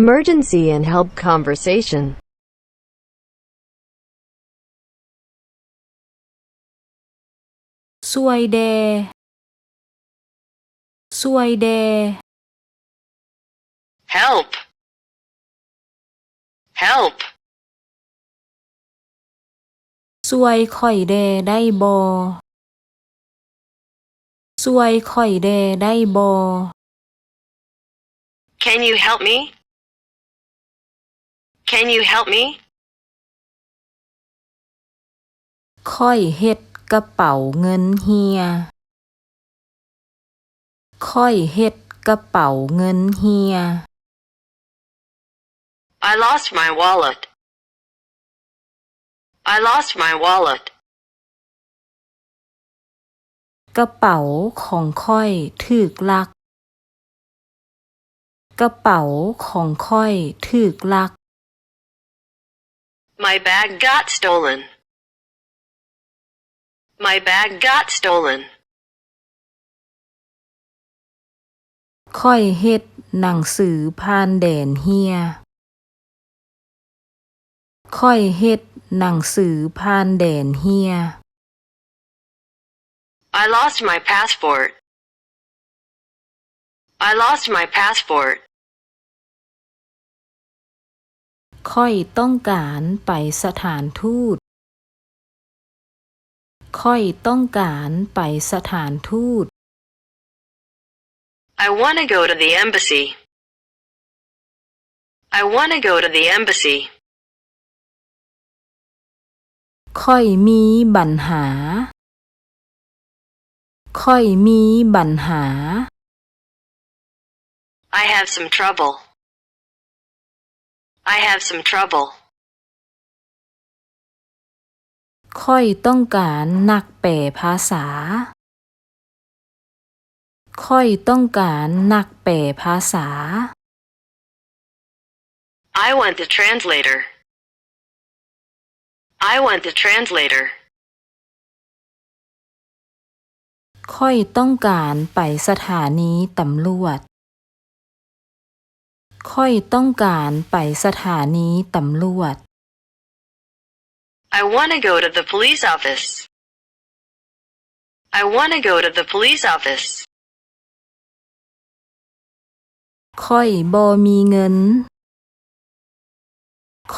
Emergency and help conversation. ຊ່ວຍແດ່ ຊ່ວຍແດ່ Help. Help. ຊ່ວຍຂ້ອຍແດ່ໄດ້ບໍ່? ຊ່ວຍຂ້ອຍແດ່ໄດ້ບໍ່? Can you help me? Can you help me? ຂ້ອຍເຮັດກະເປົາເງິນເຫ່ຍ. ຂ້ອຍເຮັດກະເປົາເງິນເຫ່ຍ. I lost my wallet. I lost my wallet. ກະເປົາຂອງຂ້ອຍຖືກລັກ. ກະເປົາຂອງຂ້ອຍຖືກລັກ. My bag got stolen. My bag got stolen. ຂ້ອຍເຮັດໜັງສືຜ່ານແດນເຫ່ຍ. ຂ້ອຍເຮັດໜັງສືຜ່ານແດນເຫ່ຍ. I lost my passport. I lost my passport. ຂ້ອຍຕ້ອງການໄປສະຖານທູດ. ຂ້ອຍຕ້ອງການໄປສະຖານທູດ. I wanna go to the embassy. I wanna go to the embassy. ຂ້ອຍມີບັນຫາ. ຂ້ອຍມີບັນຫາ. I have some trouble. I have some trouble. ຂ້ອຍຕ້ອງການນັກແປພາສາ. ຂ້ອຍຕ້ອງການນັກແປພາສາ. I want a translator. I want a translator. ຂ້ອຍຕ້ອງການໄປສະຖານີຕຳຫຼວດ. ຂ້ອຍຕ້ອງການໄປສະຖານີຕຳຫຼວດ. I wanna go to the police office. I wanna go to the police office. ຂ້ອຍບໍ່ມີເງິນ.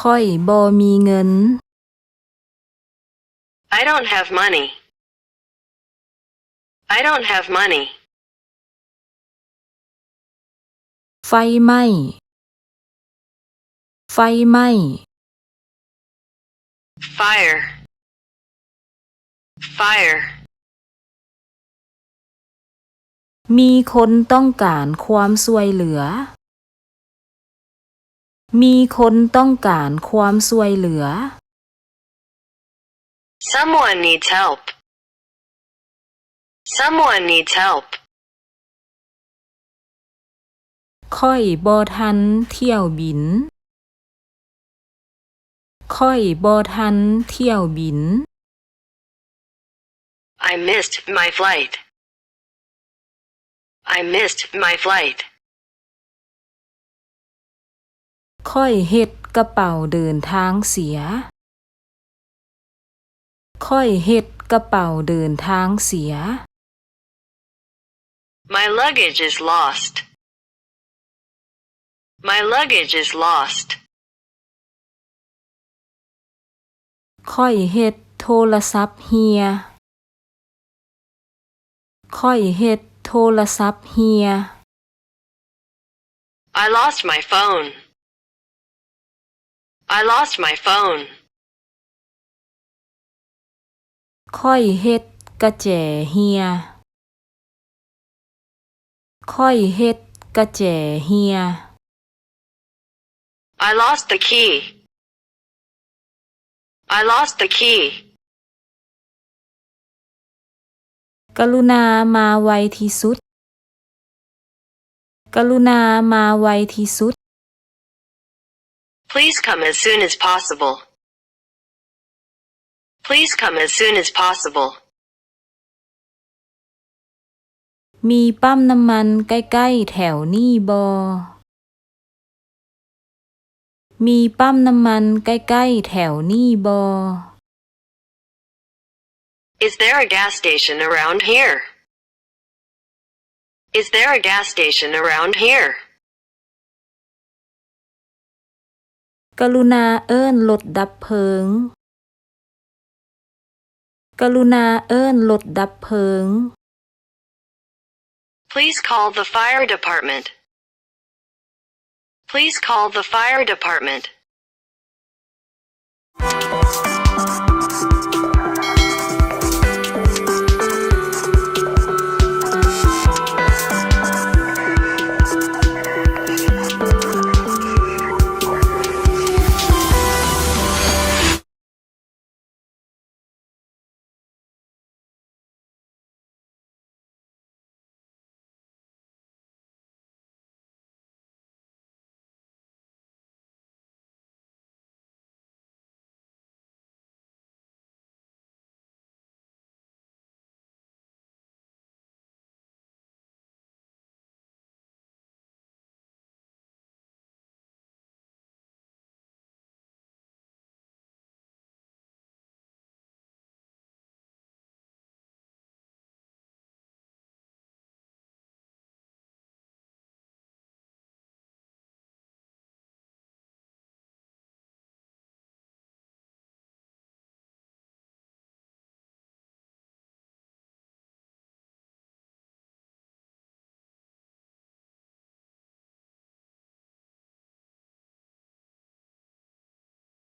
ຂ້ອຍບໍ່ມີເງິນ. I don't have money. I don't have money. ໄຟໄໝ້. ໄຟໄໝ້. Fire. Fire. ມີຄົນຕ້ອງການຄວາມຊ່ວຍເຫຼືອ. ມີຄົນຕ້ອງການຄວາມຊ່ວຍເຫຼືອ. Someone needs help. Someone needs help. ຂ້ອຍບໍ່ທັນຖ້ຽວບິນ. ຂ້ອຍບໍ່ທັນຖ້ຽວບິນ. I missed my flight. I missed my flight. ຂ້ອຍເຮັດກະເປົາເດີນທາງເສຍ. ຂ້ອຍເຮັດກະເປົາເດີນທາງເສຍ. My luggage is lost. My luggage is lost. ຂ້ອຍເຮັດໂທລະສັບເຫ່ຍ. ຂ້ອຍເຮັດໂທລະສັບເຫ່ຍ. I lost my phone. I lost my phone. ຂ້ອຍເຮັດກະແຈເຫ່ຍ. ຂ້ອຍເຮັດກະແຈເຫ່ຍ. I lost the key. I lost the key. ກະລຸນາມາໄວທີ່ສຸດ. ກະລຸນາມາໄວທີ່ສຸດ. Please come as soon as possible. Please come as soon as possible. ມີປ້ຳນ້ຳມັນໃກ້ໆແຖວນີ້ບໍ່? ມີປ້ຳນ້ຳມັນໃກ້ໆແຖວນີ້ບໍ່? Is there a gas station around here? Is there a gas station around here? ກະລຸນາເອີ້ນລົດດັບເພີງ. ກະລຸນາເອີ້ນລົດດັບເພີງ. Please call the fire department. Please call the fire department.